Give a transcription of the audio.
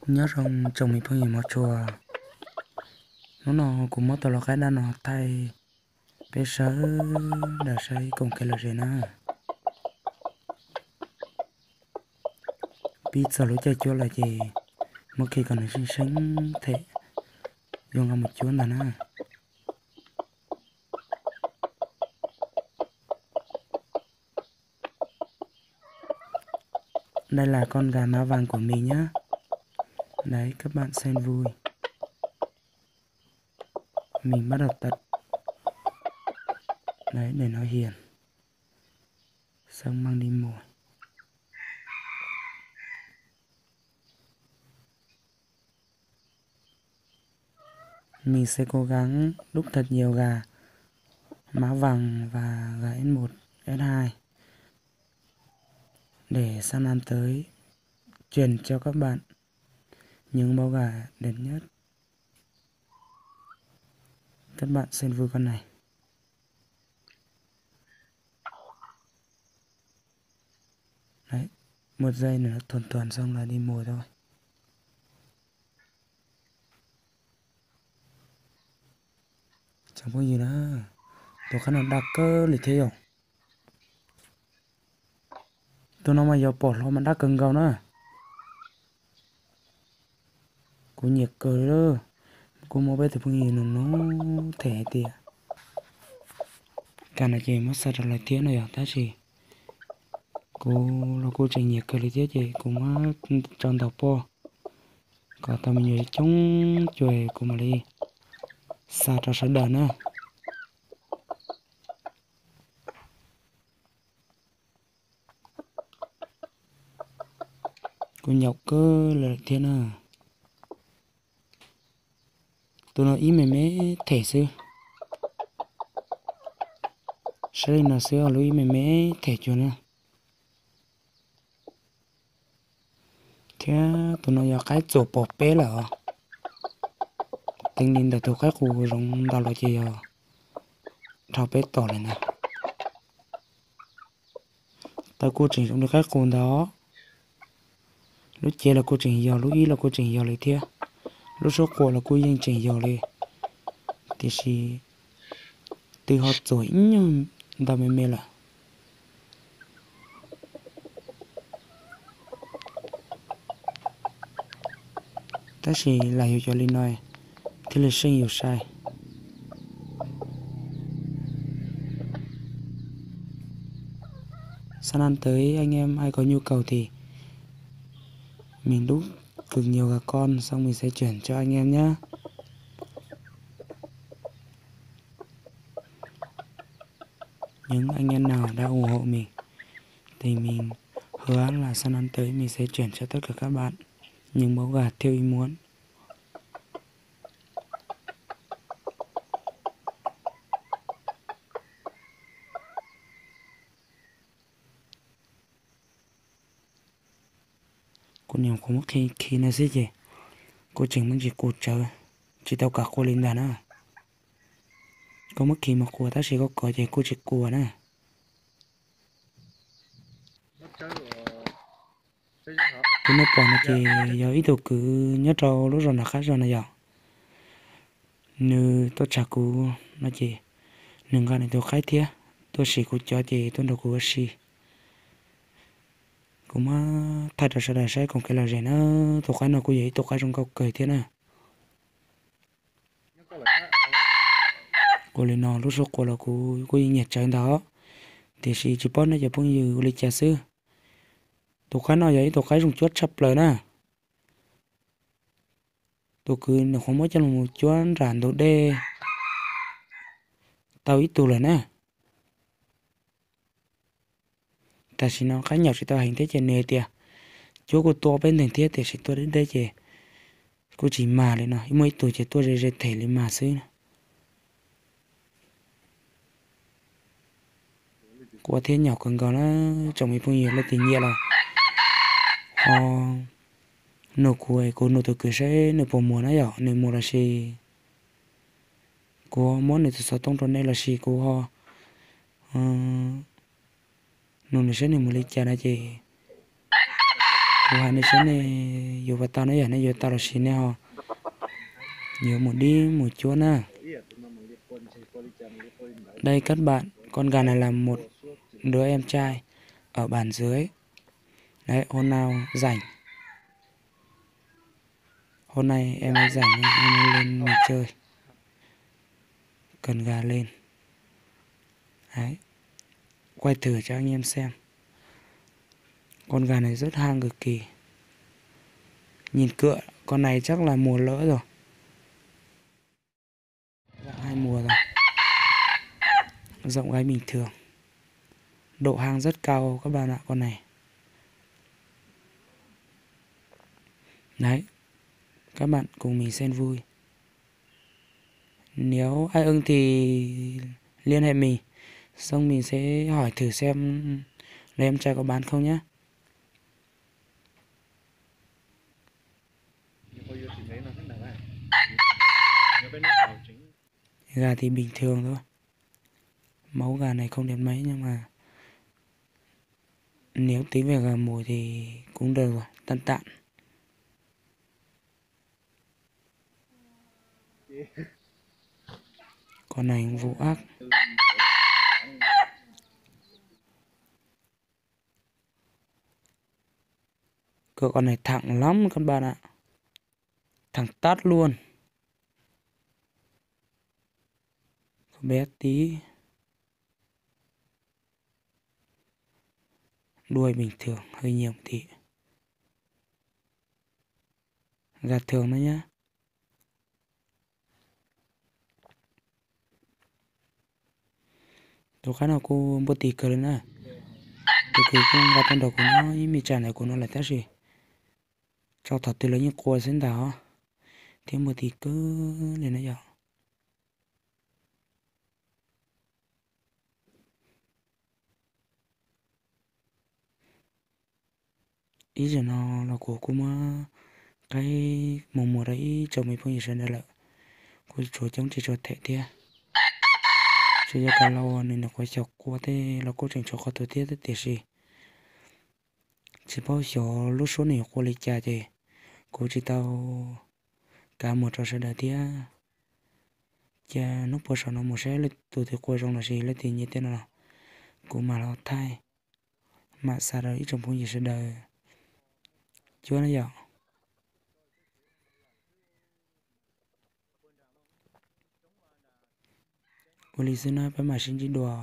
Nyob zoo tsoom me phooj ywg mog tshua, hnub no kuv muab tau los qab dab no thaij peb sawv daws saib koom kev lom zem na. Pib txog lub caij cuab lawm ces muab khi kom nws seeb seeb them yuav nqa mus cuab ntag na. Đây là con gà mã vàng của mình nhé. Đấy, các bạn xem vui. Mình bắt đầu tật. Đấy, để nó hiền. Xong mang đi mồi. Mình sẽ cố gắng đúc thật nhiều gà mã vàng và gà S một, S hai để sang năm tới chuyển cho các bạn những mẫu gà đẹp nhất. Các bạn xem vui con này. Đấy, một giây nữa thuần thuần xong là đi mồi thôi. Tsoom phooj ywg na, tus qab no daj kawg li thiab yom. Tus no mas yog pom hlo mas daj kawg nkaus na. Kuv nyiam kawg li, kuj muab peb tus phooj ywg nug nug them hais tias, kab no ces muab xa rau lawv thiab no yog, tab sis kuv los kuj tseem nyiam kawg li thiab ces kuv muab tso ntaus poj kom tau me nyuam coob coob cuag kuv mam li xa rau sawv daws na. Kuv nyaum kawg lawm thiab na. Tus no ib me me them xwb. Saib li no xwb, lub ib me me them cuag na. Thiab tus no yog qaib txuas pom peb lawm os. Teeb li ntawm tus qaib qus zoov ntau los ces yog dhau peb tom lawm ntag. Tawv kuj tseem zoo li qaib qus ntag. Lub cev los kuj tseem yog, lub ib los kuj tseem yog li thiab. Lub suab quas los kuj yeej tseem yog li, tiam sis twb ho txuas ib nyuag ntau me me lawm. Tab sis lam yog cov li no thiaj li seej yus sai. Sau năm tới anh em ai có nhu cầu thì mình đúc cực nhiều gà con xong mình sẽ chuyển cho anh em nhé. Những anh em nào đã ủng hộ mình thì mình hứa là sang năm tới mình sẽ chuyển cho tất cả các bạn những mẫu gà theo ý muốn. Kuv niam qhuav muab khi khi no xwb ces kuv tseem muaj ntsis kuv tsawv, tsis tau kam qua li ntag na. Koj muab khi mus qua tab sis koj kov ces kuj tsis qua na. Tus nej pom no ces yog ib tug kwv nyob rau lub zos nram qab zos no yom. Nws tuaj tsham kuv no ces nws nqa nws tus qaib thiab tuaj sim kuv cov ces tuaj nrog kuv ua si. Kuv muab thaij rau sawv daws saib koom kev lom zem na. Tus qaib no kuj yog ib tug qaib zoo nkauj kawg thiab na. Ua li no lub suab quas los kuv kuj yeej nyiam tsawv ntag, tiam sis tsis paub nej cov phooj ywg ua li cas xwb. Tus qaib no yog ib tus qaib zoo cuab tshaj plaws na. Tus kwv nws qhuav muab coj los cuab nram ntug dej tau ib tug lawm na. Tam sim no qaib nyaum tsis tau heev thiab ces nws hais tias cuab kuj tuaj peb nteeg thiab tiam sis tuaj deb deb ces kuj tsis mag li no, muaj ib tug ces tuaj ze ze them li mag xwb. Qua thiab nyaum kawg nkaus na, tsoom me phooj ywg leej twg nyiam los ho nug kuv, kuv nug tus kwv saib nws puas muag na yom, nws muag los sis kuv muab nws tus xov tooj rau nej los sis kuv ho nug nws saib nws muag li cas no ces kuv hais nej saib nej Yuav puas tau na yom, nej yuav tau los sis nej ho yuav mus dib mus cuab na. Đây các bạn, con gà này là một đứa em trai ở bàn dưới. Đấy, hôm nào rảnh. Hôm nay em mới rảnh nên em mới lên này chơi. Cần gà lên. Đấy. Quay thử cho anh em xem. Con gà này rất hang cực kỳ. Nhìn cựa con này chắc là mùa lỡ rồi. Gạo hai mùa rồi. Giọng gáy bình thường. Độ hang rất cao các bạn ạ, con này. Đấy. Các bạn cùng mình xem vui. Nếu ai ưng thì liên hệ mình, xong mình sẽ hỏi thử xem là em trai có bán không nhé. Gà thì bình thường thôi. Máu gà này không đẹp mấy nhưng mà nếu tính về gà mùi thì cũng được rồi, tạm tạm. Con này cũng vụ ác. Cựa con này thẳng lắm các bạn ạ. Thẳng tắp luôn. Con bé tí. Đuôi bình thường, hơi nhiều một tí. Gà thường thôi nhá. Tus qab no kuj npua tis kawg li na. Tus kwv kuj nqa tuaj nrog kuv nyob ib me tsam ntawm kuv no lawm tab sis tsaus thaum twg lawv yeej qua xwb ntag os, thiab npua tis kawg li na yom. Ib zaug no los kuv kuj muab qaib mus muag rau ib tsoom me phooj ywg sawv daws lawm, kuj tshuav coob tsis tshuav them thiab. Tsuas yog kav los nws nyuam qhuav xyaum qua tej los kuj tseem tshuav qhov twg thiab tiam sis tsis paub xyov lub suab nws yuav qua li cas ces kuv tsis tau kav muag rau sawv daws thiab. Cia hnub puag saum no mus saib leej twg qua zoo los sis leej twg nyiam tej no los kuv mam los thaij, mam xa rau ib tsoom phooj ywg sawv daws cuab na yom. Ua li xwb na, peb mam sib ntsib dua.